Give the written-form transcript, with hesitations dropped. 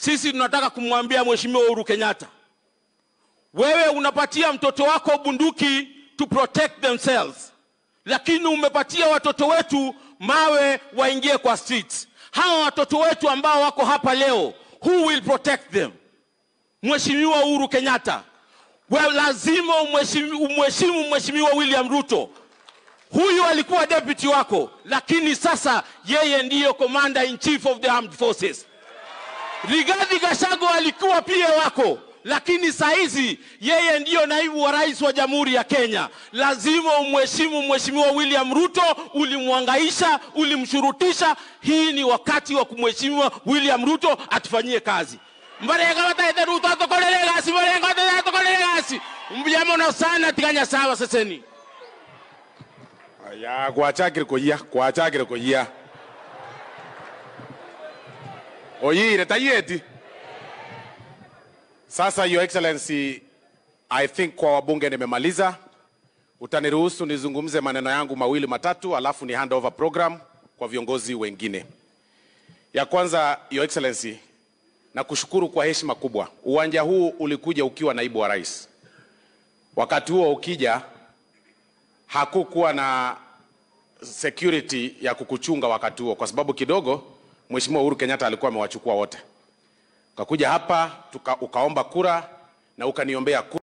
Sisi tunataka kumwambia Mheshimiwa Uhuru Kenyatta, wewe unapatia mtoto wako bunduki to protect themselves, lakini umepatia watoto wetu mawe waingie kwa streets. Hawa watoto wetu ambao wako hapa leo, who will protect them? Mheshimiwa Uhuru Kenyatta, wewe lazima umheshimu Mheshimiwa William Ruto. Huyu alikuwa deputy wako, lakini sasa yeye ndiyo commander in chief of the armed forces. Rigathi Gachagua alikuwa pia wako, lakini saizi yeye ndiyo naibu wa rais wa Jamhuri ya Kenya. Lazima umheshimu Mheshimiwa William Ruto. Ulimwangaisha, ulimshurutisha. Hii ni wakati wa kumheshimu William Ruto atufanyie kazi. Mbarega wataete Ruto atukorere gasi, mbarega wataete atukorere gasi. Mbiamono sana tiganya sawa seseni. Ya gwachakire koyia, gwachakire koyia. Oyire tayeti. Sasa Your Excellency, I think kwa wabunge nimemaliza. Utaniruhusu nizungumze maneno yangu mawili matatu, alafu ni hand over program kwa viongozi wengine. Ya kwanza, Your Excellency, nakushukuru kwa heshima kubwa. Uwanja huu ulikuja ukiwa naibu wa rais. Wakati huo ukija hakukuwa na security ya kukuchunga wakati huo, kwa sababu kidogo Mheshimiwa Uhuru Kenyatta alikuwa amewachukua wote. Ukakuja hapa ukaomba kura na ukaniombea kura.